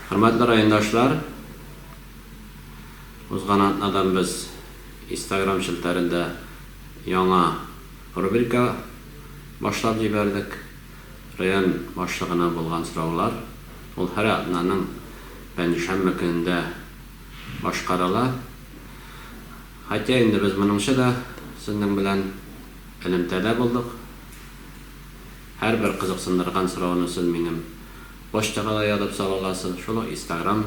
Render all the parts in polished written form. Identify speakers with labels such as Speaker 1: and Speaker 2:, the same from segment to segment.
Speaker 1: Хөрмәтле райондашлар, узган атнадан без Instagram челтәрендә яңа рубрика башлап җибәрдек. Район башлыгына булган сораулар. Ул һәр атнаның пәнҗешәмбе көнендә башкарыла. Хотя инде без моныңчы да сезнең белән элемтәдә булдык. Һәрбер кызыксындырган сорауны сез минем почтага да язып сала аласыз. Шул ук Instagram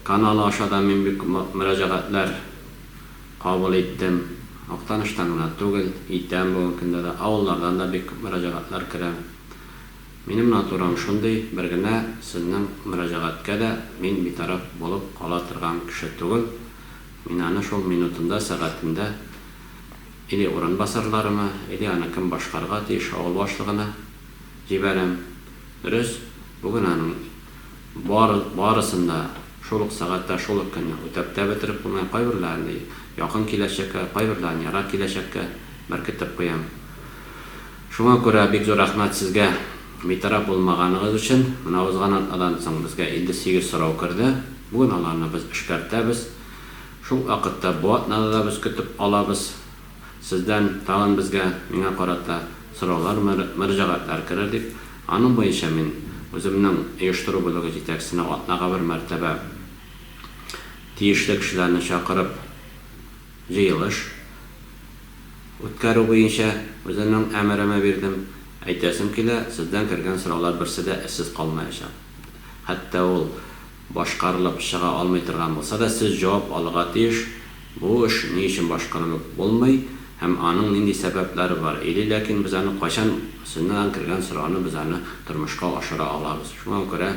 Speaker 1: каналы аша да мин бик күп мөрәҗәгатьләр кабул иттем. Актаныштан гына түгел, итәм бүгенге көндә дә. Авыллардан да бик күп мөрәҗәгатьләр керә. Минем натурам шундый, бер генә сезнең мөрәҗәгатькә дә мин битараф булып кала торган кеше түгел. Мин аны шул минутында, сәгатендә или урынбасарларыма, или аны кем башкарырга тиеш, авыл башлыгына җибәрәм. Дөрес, бүген аның бар, барысын да шул ук сәгатьтә, шул ук көнне үтәп тә бетереп булмый. Кайберләрен якын киләчәккә, кайберләрен ерак киләчәккә беркетеп куям. Шуңа күрә бик зур рәхмәт сезгә битараф булмаганыгыз өчен. Менә узган атнадан соң безгә 58 сорау керде. Бүген аларны без эшкәртәбез. Шул ук вакытта бу атнада да без көтеп алабыз. Сездән тагын безгә, миңа карата сораулар, мөрәҗәгатьләр керер дип. Аның буенча мин үземнең оештыру бүлеге җитәкчесенә атнага бер мәртәбә тиешле кешеләрне чакырып җыелыш үткәрү буенча үземнең әмеремә бирдем. Әйтәсем килә, сездән кергән сораулар берсе дә эзсез калмаячак. Хәтта ул башкарылып чыга алмый торган булса да, сез җавап алырга тиеш, бу эш ни өчен башкарылып булмый һәм аның нинди сәбәпләре бар, или ләкин без аны кайчан сезнең кергән сорауны без аны тормышка ашыра алабыз. Шуңа күрә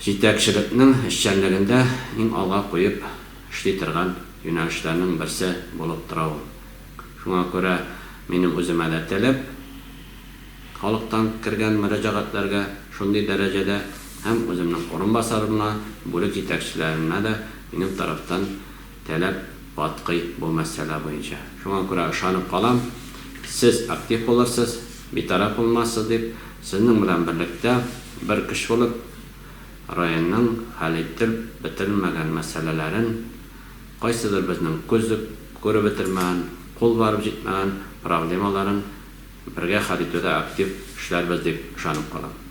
Speaker 1: җитәкчелекнең эшчәнлегендә иң алга куеп эшли торган юнәлешләрнең берсе булып тора ул. Шуңа күрә минем үземә дә таләп, халыктан кергән мөрәҗәгатьләргә шундый дәрәҗәдә һәм үземнең урынбасарыма, бүлек җитәкчеләренә дә минем тарафтан таләп катгый бу мәсьәлә буенча. Шуңа күрә ышанып калам, сез актив булырсыз, битараф булмассыз дип, сезнең белән берлектә, бер көч булып, районның хәл ителеп бетерелмәгән мәсьәләләрен, кайсыдыр безнең күз күреп бетермәгән, кул барып җитмәгән проблемаларын бергә хәл итүдә актив эшләрбез дип ышанып калам.